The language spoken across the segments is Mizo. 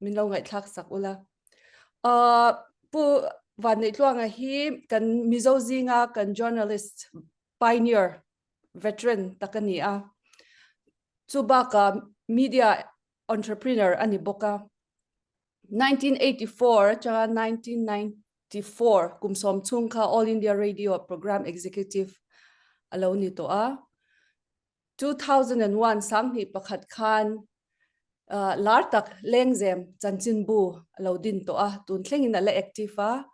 Min lo ngaihthlak sak ula. Uh, Pu Vanneihtluanga hi kan Mizo zinga kan journalist pioneer veteran tak a ni a. Chu baka media entrepreneur a ni bawk a. 1984 atanga 1994 kum sawm chhung kha All India Radio Program Executive a lo ni tawh a. 2001 21 khan lar tak Lengzem chanchinbu a lo din tawh a, tun thlengin a la active a,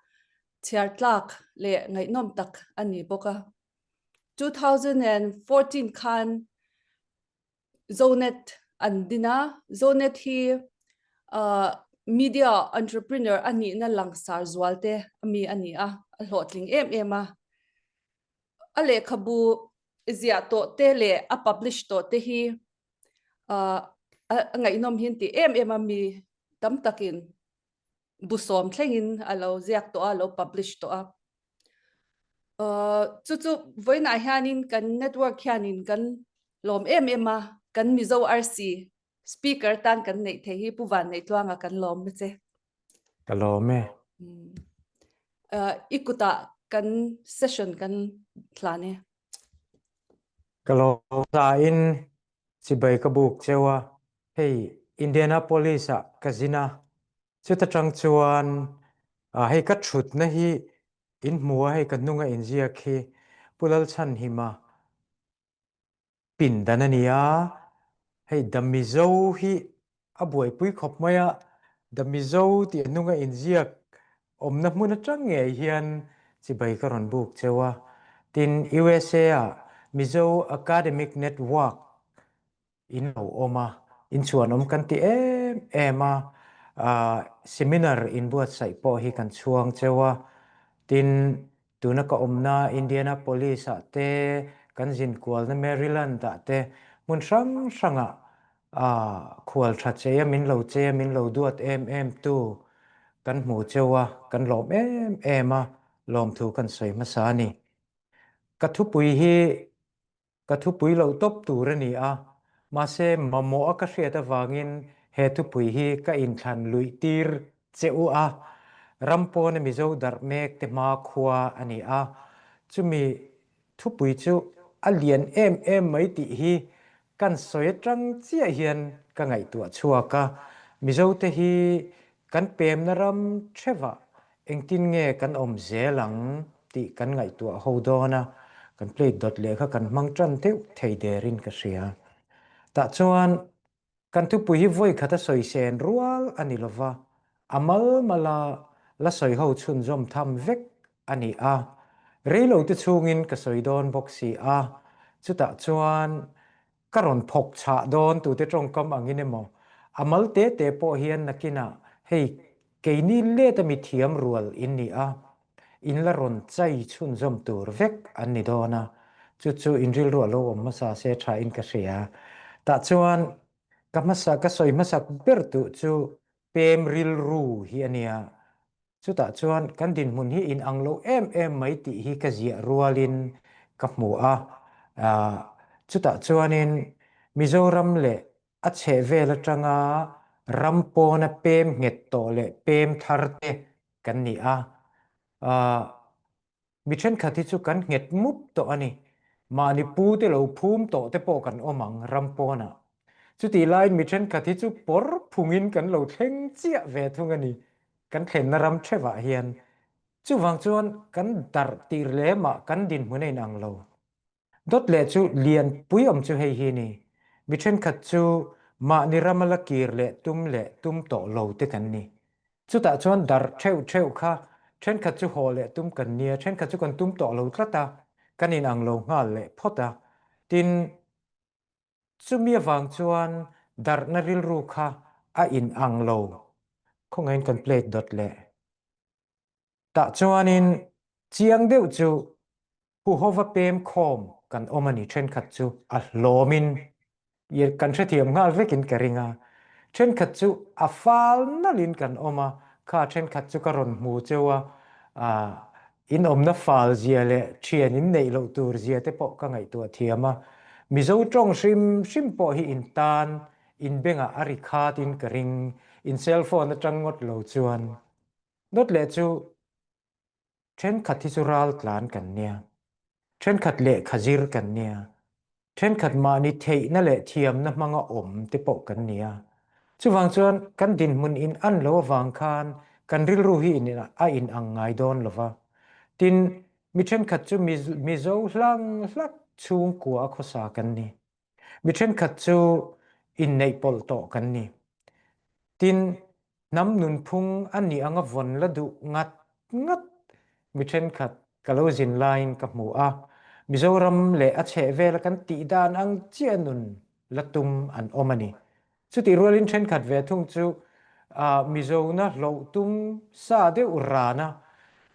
chhiar tlak leh ngaihnawm tak a ni bawk a. 2014 khan Zonet an din a, Zonet hi media entrepreneur a nihna langsar zual te ami a ni a, a hlawhtling em em a. A lehkhabu ziah tawh te leh a publish tawh te hi a ngaihnawm hi an ti em em a, mi tam takin bu sawm thlengin a lo ziak tawh a, a lo publish tawh a. Chu chu vawiinah hianin kan network hianin kan lawm em em a, kan Mizo arsi speaker tan kan neih theih hi Pu Vanneihtluanga kan lawm na che. Ka lawm e. I kutah kan session kan hlan e. Ka lawm hlain chibai ka buk cheu a, hei Indianapolis ah ka zin a, chuta tang chuan hei ka thutna hi in hmu a, hei ka hnunga inziak hi Pu Lalchhanhima pindan a ni a, hei The Mizo hi a buaipui khawp mai a, The Mizo tih a hnunga inziak awmna hmun atang ngei hian chibai ka rawn buk cheu a, tin USA ah Mizo Academic Network in lo awm a, inchhuanawm kan ti em em a, seminar inbuatsaih pawh hi kan chhuang cheu a, tin Tuna ka awmna Indianapolis ah te, kan zinkualna Maryland ah te, hmun hrang hrangah khual tha chei a min lo chei a min lo duat em em tu kan hmu cheu a, kan lawm em em a, lawmthu kan sawi hmasa a ni. Ka thupui hi Ka thupui loh tawp tur a ni a, mahse mamawh a ka hriat avangin he thupui hi ka inthlan luih tir che u a, ram pawna Mizo darh mek te hma khua a ni a, chumi thupui chu a lian em em mai tih hi kan sawi atang chiah hian ka ngaihtuah chhuak a, Mizo te hi kan pemna ram thevah Engtin nge kan awm zel ang tih kan ngaihtuah ho dawn a, kan plate dawt leh kha kan hmang tan deuh thei derin ka hria. Tah chuan kan thupui hi vawi khat a sawi sen rual a ni lova, a mal mala la sawi ho chhunzawm tham vek a ni a, reilote chhungin ka sawi dawn bawk si a, chutah chuan Ka rawn phawk chhah dawn tute tawngkam angin emaw, a mal te te pawh hian nakinah hei keini let a mi thiam rual in ni a, in la rawn chai chhunzawm tur vek an ni dawn a, chu chu in rilru a lo awm hmasa se tha in ka hria. Tah chuan ka hmasa ka sawi hmasak ber tuh chu pem rilru hi a nia, Chutah chuan kan dinhmun hi inang lo em em mai tih hi ka ziah rualin ka hmu a. Chutah chuanin Mizoram leh a chhehvel atanga ram pawna pem nghet tawh leh pem thar te kan ni a. Mi thenkhat hi chu kan nghet mup tawh a ni. Mahni pu te lo phum tawh te pawh kan awm ang ram pawnah. Chutih laiin mi thenkhat hi chu pawr phungin kan lo thleng chiah ve thung a ni. Kan thlenna ram thevah hian. Chuvang chuan kan darh tir lemah kan dinhmun a inang lo. Dawt leh chu lian pui awm chu hei hi ni. Mi thenkhat chu mahni rama la kir leh tum leh tum tawh lo te kan ni. Chutah chuan darh theuh theuh kha thenkhat chu haw leh tum kan nia, thenkhat chu kan tum tawh lo tlat a, kan inang lo nghal leh phawt a. Tin, chumi avang chuan darhna rilru kha a inang lo. Khawngaihin kan plate dawt leh. Tah chuanin chiang deuh chu Huhova pem khawm kan awm a ni thenkhat chu a hlawmin kan hrethiam nghal vekin ka ring a, thenkhat chu a fal nalhin kan awm a, kha thenkhat chu ka rawn hmu cheu a, in awmna fal zia leh thian in neih loh tur zia te pawh ka ngaihtuah thiam a, Mizo tawng hrim hrim pawh hi in tan in bengah a ri khatin ka ring. In cell phone atang ngawt lo chuan. Dawt leh chu thenkhat hi chu ral tlan kan nia. Thenkhat lehkha zir kan nia. Thenkhat mahni theihna leh thiamna hmanga awm te pawh kan ni a. Chuvang chuan kan dinhmun in an lo avang khan kan rilru hi a in ang ngai dawn lo va. Tin, mi thenkhat chu Mizo hlang hlak chhungkua a khawsa kan ni. Mi thenkhat chu inneih pawlh tawh kan ni. Tin, hnam nunphung a nih anga vawn la duh ngat ngat mi thenkhat ka lo zin laiin ka hmu a. Mizoram leh a chhehvela kan tih dan ang chiah nun la tum an awm a ni. Chutih rualin thenkhat ve thung chu Mizona hloh tum sa deuh rana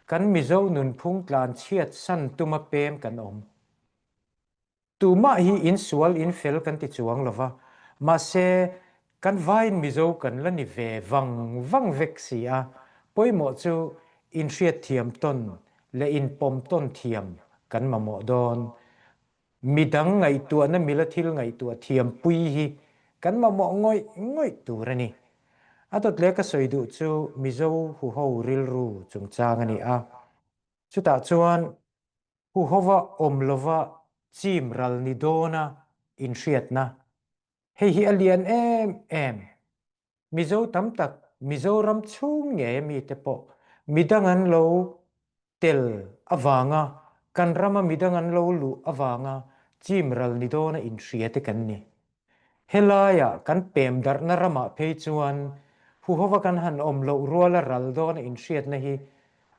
kan Mizo nunphung tlanchhiat san tuma pem kan awm. Tumah hi insual infel kan ti chuang lo va, mahse kan vaiin Mizo kan la ni ve vang vang vek si a, pawimawh chu inhriatthiam tawn leh inpawm tawn thiam kan mamawh dawn. Midang ngaihtuahna mila thil ngaihtuah thiam pui hi kan mamawh ngawih ngawih tur a ni. A dawt leh ka sawi duh chu Mizo huho rilru chungchang a ni a, chutah chuan Huhova awm lova chim ral ni dawna inhriatna. Hei hi a lian em em. Mizo tam tak, Mizoram chhung ngei a mite pawh midang an lo tel avanga, kan rama midang an lo luh avanga chim ral ni dawna inhria te kan ni. Helaia kan pem darhna ramah phei chuan huhova kan han awm loh ruala ral dawna inhriatna hi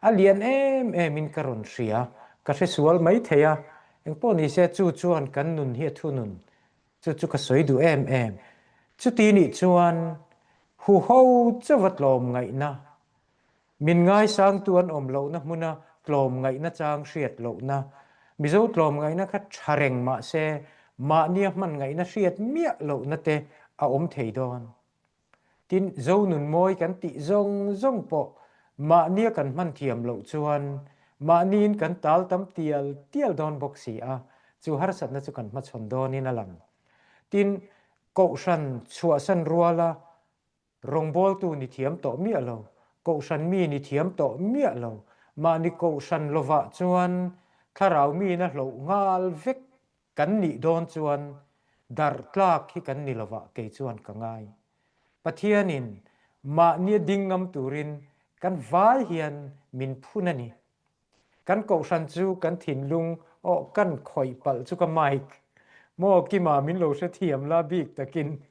a lian em emin ka rawn hria, ka hre sual mai thei a, engpawh ni se chu chuan kan nun hi a thunun, chu chu ka sawi duh em em. Chuti nih chuan huho chauha tlawm ngaihna Min ngaisangtu an awm lohna hmuna tlawmngaihna chang hriat lohna, Mizo tlawmngaihna kha tha reng mah se mahnia hman ngaihna hriat miah lohna te a awm thei dawn. Tin, Zo nun mawi kan tih zawng zawng pawh mahnia kan hman thiam loh chuan mahniin kan tal tam tial tial dawn bawk si a, chu harsatna chu kan hmachhawn dawnin a lang. Tin, Kohhran chhuahsan ruala Rawngbawltu ni thiam tawh miah lo, kohhran mi ni thiam tawh miah lo, mahni kohhran lovah chuan thlarau miin a hloh nghal vek kan nih dawn chuan darh tlak hi kan ni lovah kei chuan ka ngai. Pathianin mahnia ding ngam turin kan vai hian min phun a ni. Kan kohhran chu kan thinlung aw kan khawih palh chu ka mic maw Kima min lo hrethiam la bik takin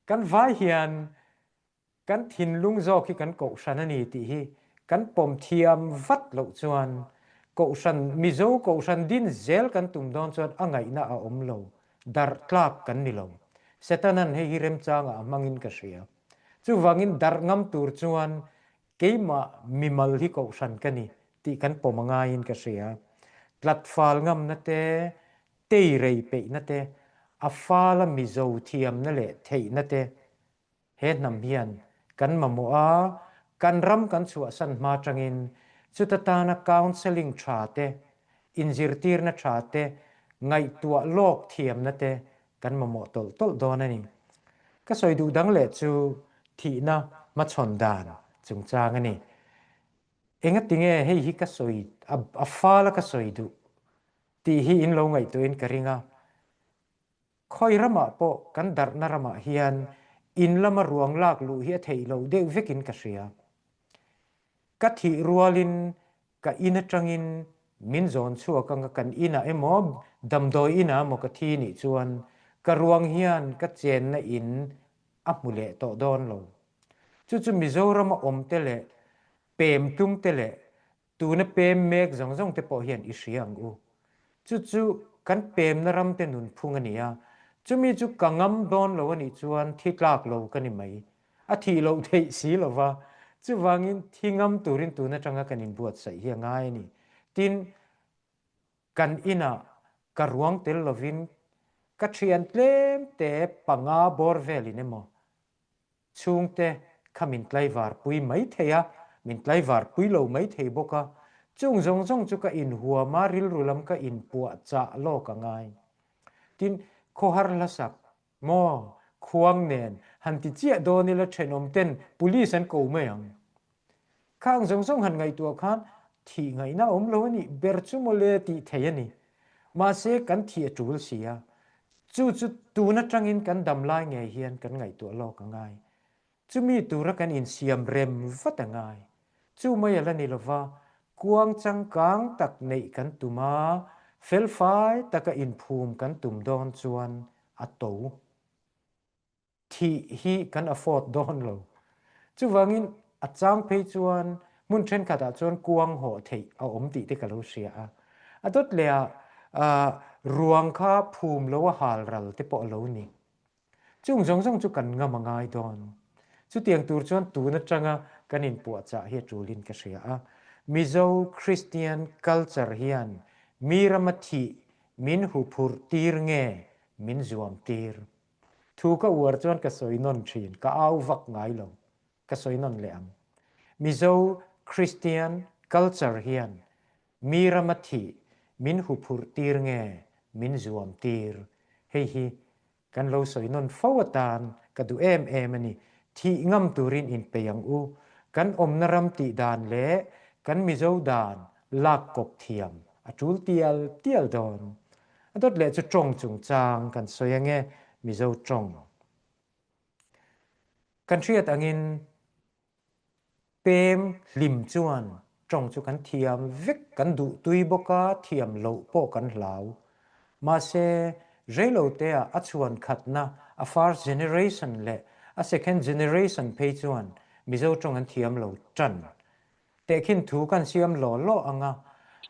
kan vai hian kan thinlung zawk hi kan kohhran a ni tih hi kan pawm thiam vat loh chuan kohhran Mizo kohhran din zel kan tum dawn chuan a ngaihna a awm lo, darh tlak kan ni lo. Setanan hei hi remchangah a hmangin ka hria. Chuvangin darh ngam tur chuan Keimah mimal hi kohhran ka ni tih kan pawm a ngaiin ka hria. Tlatfal ngamna te, teirei peihna te, a fala Mizo thiamna leh theihna te he hnam hian kan mamawh a, kan ram kan chhuahsan hma tangin chuta tana counselling tha te, inzirtirna tha te, ngaihtuah lawk thiamna te kan mamawh tawlh tawlh dawn a ni. Ka sawi duh dang leh chu thihna hmachhawn dan chungchang a ni. Engatinge hei hi ka sawi a fala ka sawi duh tih hi in lo ngaihtuahin ka ring a. Khawi ramah pawh kan darhna ramah hian in lama ruang lak luh hi a theih loh deuh vekin ka hria. Ka thih rualin ka in atangin min zawn chhuak anga kan inah emaw damdawi inah emaw ka thi nih chuan ka ruang hian ka chenna in a hmu leh tawh dawn lo. Chu chu Mizorama awm te leh pem tum te leh tuna pem mek zawng zawng te pawh hian i hria ang u. Chu chu kan pemna ram te nunphung a ni a, chumi chu ka ngam dawn lo a nih chuan thi tlak lo ka ni mai. A thih loh theih si lo va, chuvangin thi ngam turin tun atanga kan inbuatsaih hi a ngai a ni. Tin, kan inah ka ruang tel lovin ka thian tlem te panga bawr velin emaw chhungte kha min tlaivar pui mai thei a, min tlaivar pui lo mai thei bawk a, chung zawng zawng chu ka inhuam a, rilru lam ka inpuahchah lawk a ngai. Tin, khawhar hlasak Maw? khuang nen han ti chiah dawn ila thenawm ten police an ko mai ang. Khang zawng zawng han ngaihtuah khan thih ngaihna a awm lo a nih ber chu mawle tih thei a ni. Mahse kan thih a tul si a, chu chu tun atangin kan dam lai ngei hian kan ngaihtuah lawk a ngai. Chumi tura kan insiam rem vat a ngai. Chu mai a la ni lova, kuang changkang tak neih kan tum a, felfai taka inphum kan tum dawn chuan a to. Thih hi kan afford dawn lo. Chuvangin a chang phei chuan hmun thenkhatah chuan kuang hawh theih a awm tih te ka lo hria a. A dawt leh ah ruang kha phum lo a hal ral te pawh a lo ni. Chung zawng zawng chu kan ngam a ngai dawn. Chutiang tur chuan tun atanga kan inpuahchah hi a tulin ka hria a. Mizo Kristian culture hian mi rama thih min huphurh tir nge min zuam tir? Thu ka uar chuan ka sawi nawn thin, ka au vak ngai lo. Ka sawi nawn leh ang. Mizo Kristian culture hian mi rama thih min huphurh tir nge min zuam tir? Hei hi kan lo sawi nawn fo atan ka duh em em a ni. Thih ngam turin inpeih ang u. Kan awmna ram tih dan leh kan Mizo dan lak kawp thiam a tul tial tial dawn. A dawt leh chu tawng chungchang kan sawi ange, Mizo tawng. Kan hriat angin pem hlim chuan tawng chu kan thiam vek, kan duh tui bawk a, thiam loh pawh kan hlau. Mahse, reiloteah a chhuan khatna a first generation leh a second generation phei chuan Mizo tawng an thiam lo tan. Tehkhin thu kan siam law law ang a,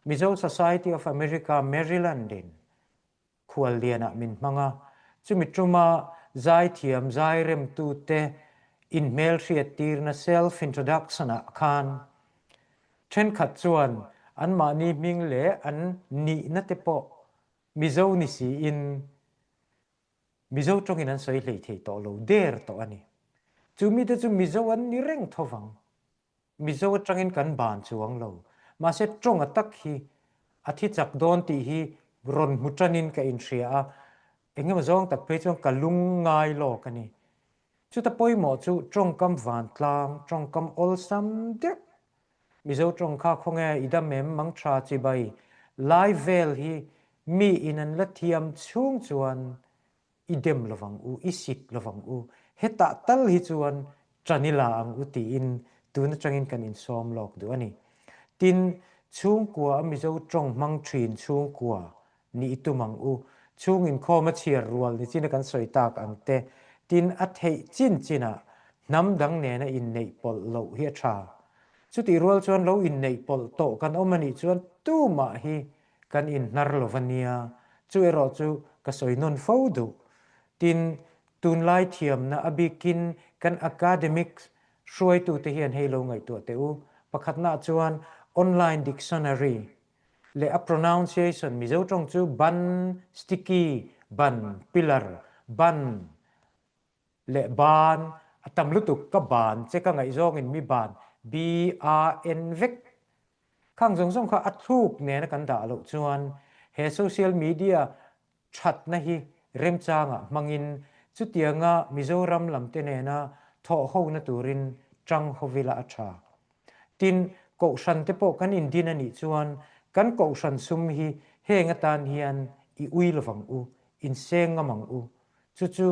Mizo Society of America Maryland in khuallianah min hmang a, chumi tuma zaithiam zairemtute inhmelhriattirna self introduction ah khan thenkhat chuan anmahni hming leh an nihna te pawh Mizo ni siin Mizo tawngin an sawi hlei thei tawh lo der tawh a ni. Chu mite chu Mizo an ni reng tho vang. Mizo atangin kan ban chuang lo. Mahse tawng a tak hi a thi chak dawn tih hi rawn hmu tanin ka inhria a, engemaw zawng tak phei chuan ka lung ngai lawk a ni. Chuta pawimawh chu tawngkam vantlang, tawngkam awlsam deuh, Mizo tawng kha khawnge i dam em mangtha chibai lai vel hi mi in an la thiam chhung chuan i dem lovang u, i sit lovang u, hetah tal hi chuan ṭan i la ang u tiin tun aṭangin kan insawm lawk duh a ni. Tin, chhungkua a Mizo ṭawng hmang ṭhin chhungkua nih i tum ang u, chhung inkhawm a chhiar rual ni china kan sawi tak ang te, tin a theih chin chinah hnam dang nena inneih pawlh loh hi a ṭha. Chutih rual chuan lo inneih pawlh tawh kan awm a nih chuan tumah hi Kan inhnar lo va nia, chu erawh chu ka sawi nawn fo duh. Tin, tunlai thiamna a bikin kan academics hruaitute hian hei lo ngaihtuah teh u. Pakhatnaah chuan online dictionary leh a pronunciation Mizo tawng chu ban, sticky, ban, pillar, ban leh ban a tam lutuk ka ban che ka ngaihzawngin mi ban, B-A-N vek Khang zawng zawng kha a thluk nena kan dah loh chuan he social media thatna hi remchangah hmangin chutianga Mizoram lamte nena thawh hona turin tang hovila a tha. Tin, kohhran te pawh kan indin a nih chuan kan kohhran sum hi heng atan hian i ui lovang u, inseng ngam ang u. Chu chu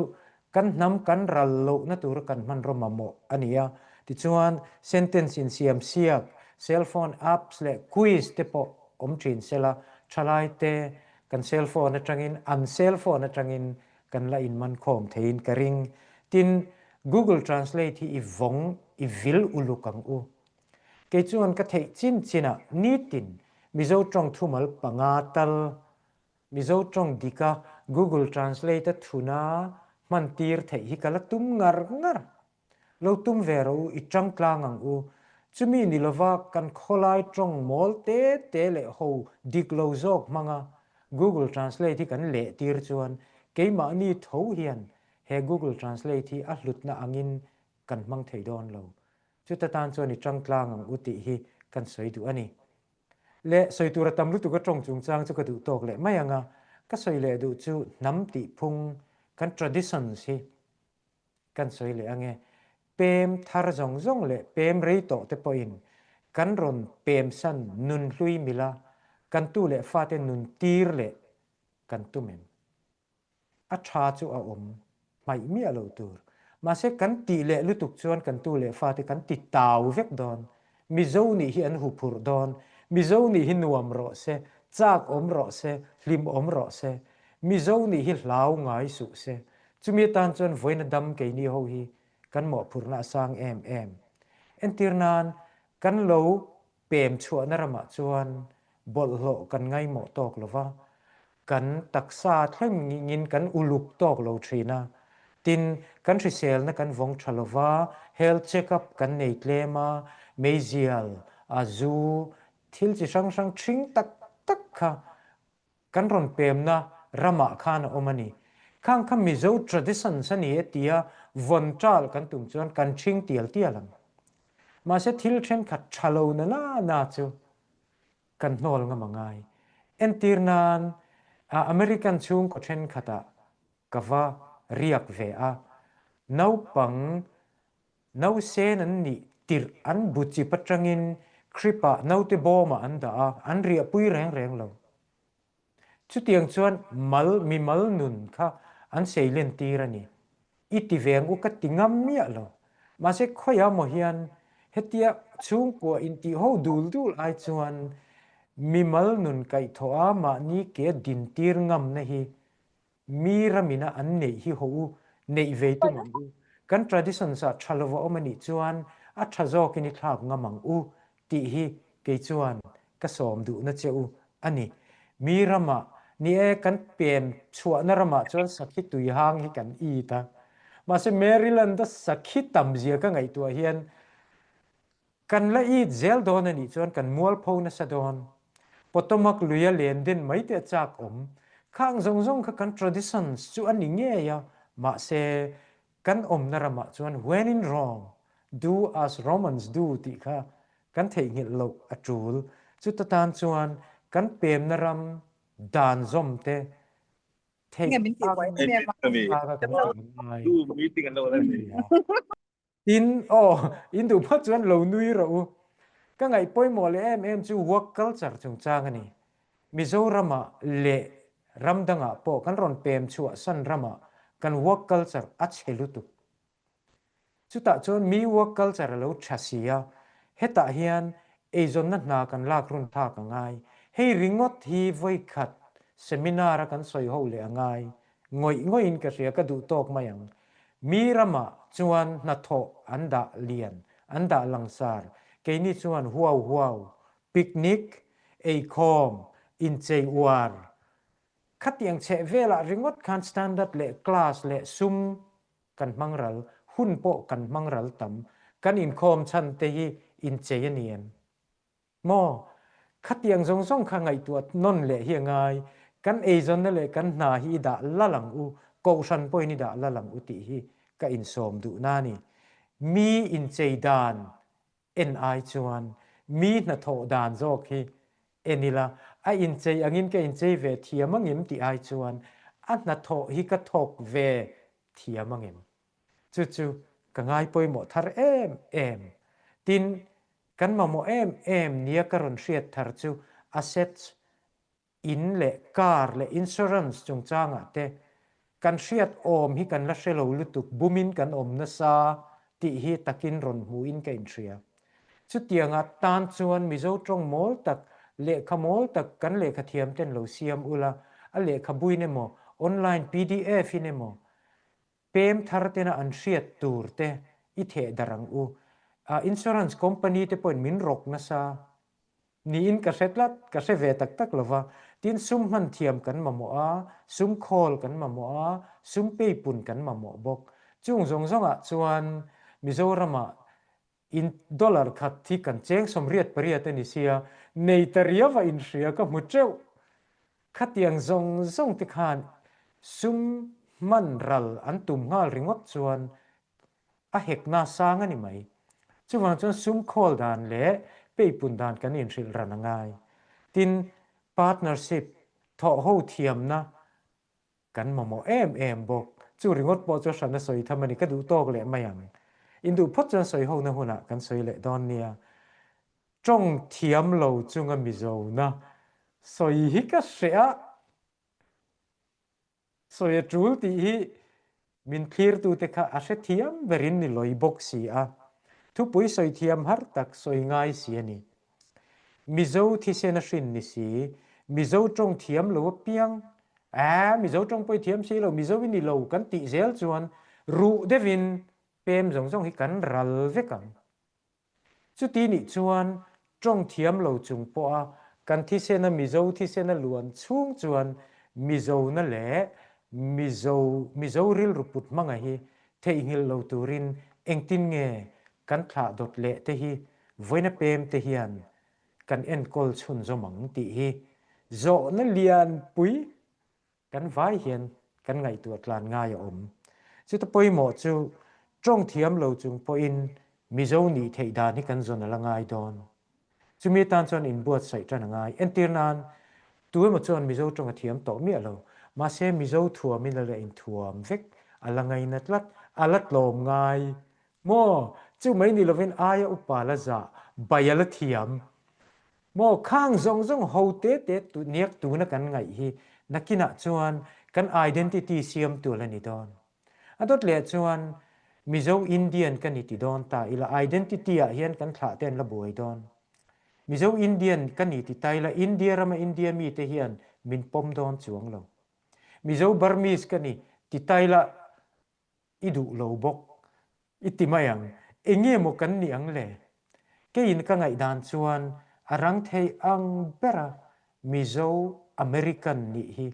kan hnam kan ral lohna tura kan hmanraw mamawh a ni a. Tichuan, sentence insiam siak, cell phone apps leh quiz te pawh awm thin sela, thalaite kan cell phone atangin an cell phone atangin kan la inmankhawm theiin ka ring. Tin, Google Translate hi i vawng, i vil uluk ang u. Kei chuan ka theih chin chinah nitin Mizo tawng thumal panga tal Mizo tawng dika Google Translate a thuna hman tir theih hi ka la tum ngar ngar. Lo tum ve rawh u, i tang tlang ang u. Chumi ni lova kan khawlai tawng mawl te te leh ho dik lo zawk hmanga Google Translate hi kan leh tir chuan keimahni tho hian he Google Translate hi a hlutna angin kan hmang thei dawn lo. Chuta tan chuan i tang tlang ang u tih hi kan sawi duh a ni. Leh sawi tur a tam lutuk a tawng chungchang chu ka duh tawk leh mai ang a, ka sawi leh duh chu hnam tih phung kan traditions hi. Kan sawi leh ange. Pem thar zawng zawng leh pem rei tawh te pawhin kan rawn pemsan nun hlui mila kan tu leh fate nun tir leh kan tum em? A tha chu a awm hmaih miah lo tur. Mahse kan tih leh lutuk chuan kan tu leh fate kan ti tau vek dawn. Mizo nih hi an huphurh dawn. Mizo nih hi nuam rawh se, chak awm rawh se, hlim awm rawh se. Mizo nih hi hlau ngai suh se. Chumi atan chuan vawiina dam keini ho hi kan mawhphurhna a sang em em. Entir nan kan lo pem chhuahna ramah chuan bawlhhlawh kan ngaimawh tawk lo va, kan taksa thleng ngingin kan uluk tawk lo thin a. Tin, kan hriselna kan vawng tha lo va, health check up kan nei tlem a, meizial, a zu, thil chi hrang hrang ṭhing tak tak kha kan rawn pemna ramah khan a awm a ni. Khang kha Mizo traditions a ni e tia vawn ṭal kan tum chuan kan ṭhing tial tial ang. Mahse thil ṭhenkhat ṭha lo na na na chu kan hnawl ngam a ngai. Entir nan, American chhungkaw thenkhatah ka va riak ve a, naupang nausen an nih tirh an bu chip atangin Krip-ah naute bawmah an dah a, an riahpui reng reng lo. Chutiang chuan mal mimal nun kha an seilen tir a ni. I ti ve ang u ka ti ngam miah lo. Mahse khawiah maw hian hetia chhungkua intih ho dul dul ai chuan mimal nun kaihthawh a mahni ke din tir ngamna hi mi ramina an neih hi ho u, neih vei tum ang u. Kan traditions ah tha lova awm a nih chuan a tha zawkin i thlak ngam ang u tih hi kei chuan ka sawm duhna che u a ni. Mi ramah, ni e, kan pen chhuahna ramah chuan sakhi tui hang hi kan it a. Mahse Maryland-a sakhi tam zia ka ngaihtuah hian kan la it zel dawn a nih chuan kan mualpho nasa dawn. Potomac luia len den mai te a chak awm. Khang zawng zawng kha kan traditions chu a ni ngei a, mahse Kan awmna ramah chuan when in Rome, do as Romans do tih kha kan theihnghilh loh a tul. Chuta tan chuan kan pemna ram dan zawm te theih ang anga kan tum ngai a ni a. Tin, aw, in duh phawt chuan lo nui rawh u. Ka ngaih pawimawh leh em em chu work culture chungchang a ni. Mizoramah leh ram dangah pawh kan rawn pem chhuah san ramah kan work culture a chhe lutuk. Chutah chuan mi work culture a lo tha si a, hetah hian eizawnna hna kan lak run thlak a ngai. Hei ringawt hi vawikhat seminar a kan sawi ho leh a ngai. Ngawih ngawihin ka hria ka duh tawk mai ang. Mi ramah chuan hnathawh an dah lian, an dah langsar, keini chuan huau huau Picnic, eikhawm, inchei uar, khatiang chheh velah ringawt khan standard leh class leh sum kan hmang ral, hun pawh kan hmang ral tam. Kan inkhawm chhan te hi inchei a ni em? Maw? Khatiang zawng zawng kha ngaihtuah nawn leh hi a ngai. Kan eizawnna leh kan hna hi i dah lal ang u, kohhran pawhin i dah lal ang u tih hi ka insawm duhna a ni. Mi inchei dan En ai chuan mi hnathawh dan zawk hi en ila, a inchei angin ka inchei ve thiam angem tih ai chuan a hnathawh hi ka thawk ve thiam angem? Chu chu ka ngai pawimawh thar em em. Tin, kan mamawh em em nia ka rawn hriat thar chu assets In leh car leh insurance chungchangah te kan hriat awm hi kan la hre lo lutuk, bumin kan awm nasa tih hi takin rawn hmuhin ka inhria. Chutianga tan chuan Mizo tawng mawl tak, lehkha mawl tak kan lehkha thiam ten lo siam ula, a lehkhabuin emaw, online pdf in emaw, pem thar tena an hriat tur te i theh darh ang u. Insurance company te pawhin min rawk nasa Niin ka hre tlat, ka hre ve tak tak lova. Tin, sum hman thiam kan mamawh a, sum khawl kan mamawh a, sum peipun kan mamawh bawk. Chung zawng zawngah chuan Mizoramah in dollar khat hi kan cheng 88 a ni sia, nei ta riau a inhria ka hmu teuh. Khatiang zawng zawng te khan sum hman ral an tum nghal ringawt chuan A hekna sang a ni mai. Chuvang chuan sum khawl dan leh peipun dan kan inhrilh ran a ngai. Tin, partnership, thawhho thiamna kan mamawh em em bawk. Chu ringawt pawh chu a hran a sawi tham a ni, ka duh tawk leh mai ang. In duh phawt chuan sawi hona hunah kan sawi leh dawn nia. Tawng thiam lo chunga Mizona sawi hi ka hreh a. Sawi a tul tih hi min thlirtute kha a hrethiam berin ni lawi bawk si a, thupui sawi thiam har tak sawi ngai si a ni. Mizo thisen a hrin ni si, Mizo tawng thiam lo apiang, Aa, Mizo tawng pawh i thiam si lo, Mizo i ni lo kan tih zel chuan ruh deuhin pem zawng zawng hi kan ral vek ang. Chuti nih chuan tawng thiam lo chung pawha kan thisena Mizo thisena luan chhung chuan Mizona leh Mizo Mizo rilru put hmanga hi theihnghilh lo turin engtin nge kan thlah dawt leh te hi vawiina pem te hian kan enkawl chhunzawm ang tih hi zawhna lianpui Kan vai hian kan ngaihtuah tlan ngai a awm. Chuta pawimawh chu tawng thiam lo chung pawhin Mizo nih theih dan hi kan zawn a la ngai dawn. Chumi atan chuan inbuatsaih tan a ngai. Entir nan, tu emaw chuan Mizo tawng a thiam tawh miah lo. Mahse Mizo thuamin a la inthuam vek, a la ngaina tlat, a la tlawm ngai maw? Chu mai ni lovin aia upa la zah, bai a la thiam. Maw khang zawng zawng ho te te niak tuna kan ngaih hi nakinah chuan kan identity siamtu la ni dawn. A dawt leh chuan Mizo Indian ka ni ti dawn ta ila identity ah hian kan thlah te an la buai dawn. Mizo Indian ka ni ti ta ila India rama India mite hian min pawm dawn chuang lo. Mizo Burmese ka ni ti ta ila I duh lo bawk. I ti mai ang. Enge maw kan nih ang le? Keiin ka ngaihdan chuan a rang thei ang bera Mizo American nih hi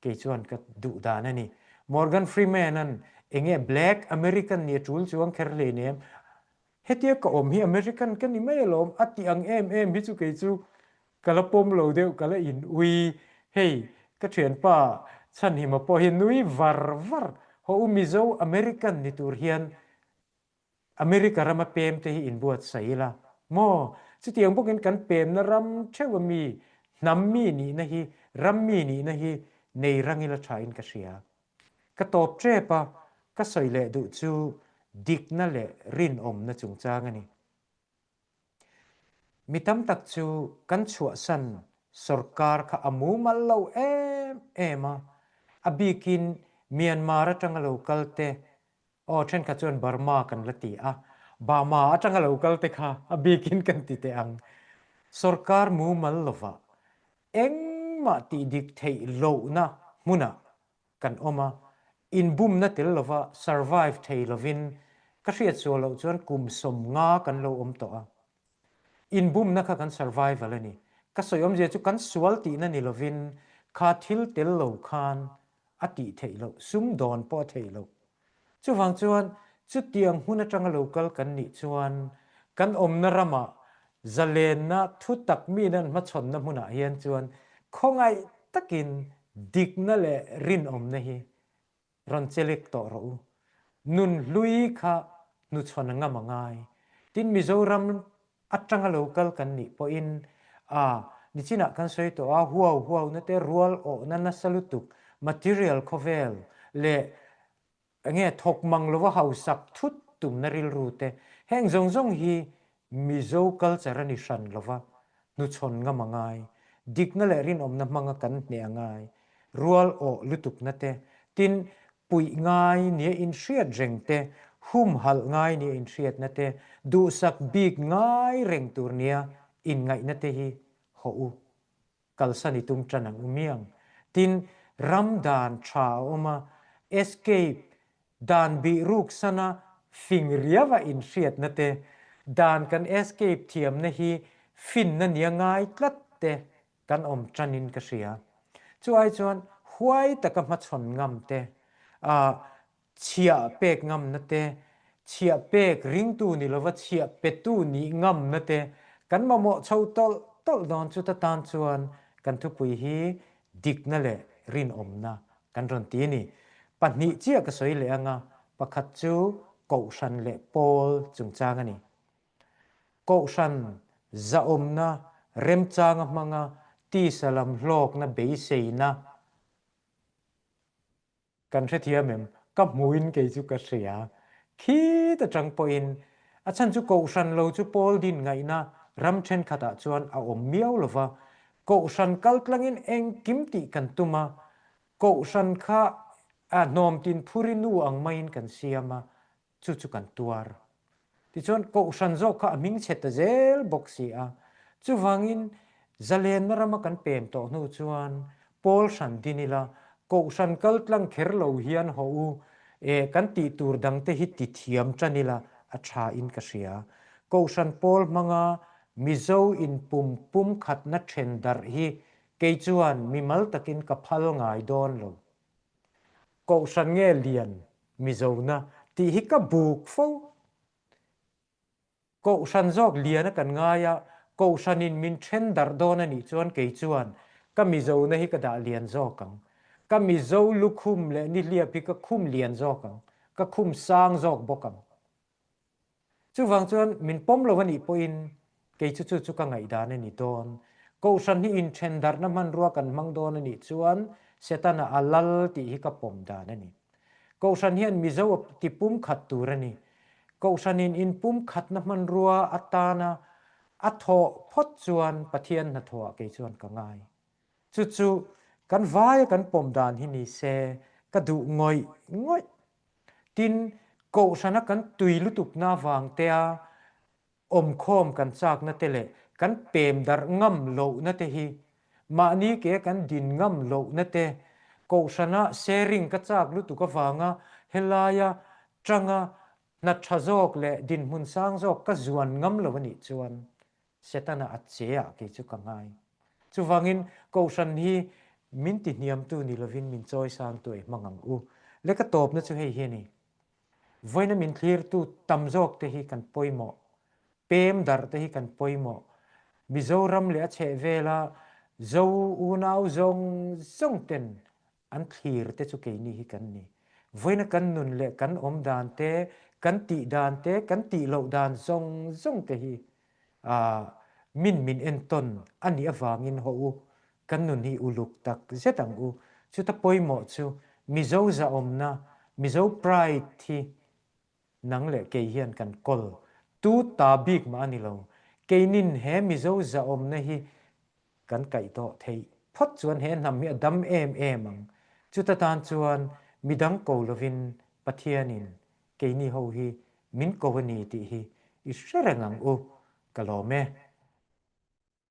kei chuan ka duh dan a ni. Morgan Freeman-a'n enge Black American nih a tul chuang kher hleinem. Hetia ka awm hi American ka ni mai alawm a ti ang em em hi chu kei chu ka la pawm lo deuh, ka la in ui. Hei, ka thianpa Chhanhima pawh hi nui var var. Haw u Mizo American ni tur hian America rama pem te hi inbuatsaih ila maw? Chutiang bawkin kan pemna ram theuh ami hnam mi nihna hi, ram mi nihna hi nei rang ila tha in ka hria. Ka tawp tep a, ka sawi leh duh chu dikna leh rinawmna chungchang a ni. Mi tam tak chu kan chhuahsan sorkar kha a mumal lo em em a, a bikin Myanmar atanga lo kal te, aw thenkhat chuan Burma kan la ti a, Burma atanga lo kal te kha a bikin kan ti teh ang. Sorkar mumal lovah engmah tih dik theih lohna hmunah kan awm a, inbumna tel lova survive thei lovin ka hriat sual loh chuan kum 50 kan lo awm tawh a. Inbumna kha kan survival a ni. Ka sawi awmzia chu kan sual tihna ni lovin kha thil tel lo khan a tih theih loh, sumdawn pawh a theih loh. Chuvang chuan chutiang hmun atanga lo kal kan nih chuan kan awmna ramah zalenna thu tak min an hmachhawnna hmunah hian chuan khawngaih takin dikna leh rinawmna hi rawn chelek tawh rawh u. Nun hlui kha hnuchhawn a ngam a ngai. Tin Mizoram atanga lo kal kan nih pawhin a nichinah kan sawi tawh a, huau huauna te rual awhna nasa lutuk, material khawvel leh enge thawk mang lova hausak thut tumna rilru te, heng zawng zawng hi Mizo culture a ni hran lova, hnuchhawn ngam a ngai, dikna leh rinawmna hmanga kan hneh a ngai, rual awh lutukna te, tin puih ngai nia inhriat reng te, humhalh ngai nia inhriatna te, duhsak bik ngai reng tur nia inngaihna te hi hawh u. Kalsan i tum tan ang u miang. Tin, ram dan tha a awm a, escape, dan bih ruk sana fing riava inhriatna te, dan kan escape thiamna hi finna nia ngai tlat te kan awm tanin ka hria. Chu ai chuan huai taka hmachhawn ngam te, ah chhiah pek ngamna te, chhiah pek ringtu ni lova chhiah petu nih ngamna te kan mamawh chho tawlh tawlh dawn chuta tan chuan kan thupui hi dikna leh rinawmna kan rawn ti a ni. Pahnih chiah ka sawi leh anga, pakhat chu Kohhran leh Pawl chungchang a ni. Kohhran zahawmna remchanga hmanga tisa lam hlawkna beiseina. Kan hrethiam em? Ka hmuin kei chu ka hria. Khit atang pawhin a chhan chu Kohhran lo chu pawl din ngaihna ram thenkhatah chuan a awm miau lo va, Kohhran kal tlangin engkim tih kan tum a, Kohhran kha a hnawmtin phuri nu ang maiin kan siam a, chu chu kan tuar. Tichuan Kohhran zawk kha a hming chhe ta zel bawk si a. Chuvangin zalenna rama kan pem tawh hnu chuan pawl hran din ila, Kohhran kal tlang kher lo hian haw u, e, kan tih tur dangte hi ti thiam tan ila a tha in ka hria. Kohhran pawl hmanga Mizo inpum pumkhatna then darh hi kei chuan mimal takin ka phal ngai dawn lo. Kohhran nge lian Mizona tih hi ka buk fo. Kohhran zawk liana kan ngai a, Kohhranin min then darh dawn a nih chuan kei chuan ka Mizona hi ka dah lian zawk ang. Ka Mizo lukhum leh nihliap hi ka khum lian zawk ang, ka khum sang zawk bawk ang. Chuvang chuan min pawm lo a nih pawhin kei chu chu chu ka ngaihdan a ni dawn. Kohhran hi inthen darhna hmanrua kan hmang dawn a nih chuan Setana a lal tih hi ka pawm dan a ni. Kohhran hian Mizo a ti pumkhat tur a ni. Kohhranin inpumkhatna hmanrua atana a thawh phawt chuan Pathian hnathawhah kei chuan ka ngai. Chu chu kan vaia kan pawm dan hi ni se ka duh ngawih ngawih. Tin, Kohhrana kan tui lutukna avangtea awmkhawm kan chakna te leh kan pem darh ngam lohna te hi, mahni ke kan din ngam lohna te, Kohhrana sharing ka chak lutuk avanga helaia tanga hna tha zawk leh dinhmun sang zawk ka zuan ngam lo a nih chuan Setana a che ah kei chu ka ngai. Chuvangin Kohhran hi min ti hniamtu ni lovin min chawi sangtu ei hmang ang u. Le ka tawpna chu hei hi a ni. Vawiina min thlirtu tam zawk te hi kan pawimawh. Pem darh te hi kan pawimawh. Mizoram leh a chhehvela Zo unau zawng zawng ten an thlir te chu keini hi kan ni. Vawiina kan nun leh kan awm dan te, kan tih dan te, kan tih loh dan zawng zawng te hi min min entawn a nih avangin haw u, kan nun hi uluk tak zet ang u. Chuta pawimawh chu Mizo zahawmna, Mizo pride hi nang leh kei hian kan kawl tu ta bik mah a ni lo. Keinin he Mizo zahawmna hi Kan kaih tawh theih phawt chuan he hnam hi a dam em em ang. Chuta tan chuan midang ko lovin Pathianin keini ho hi min ko a ni tih hi i hre reng ang u. Ka lawm e.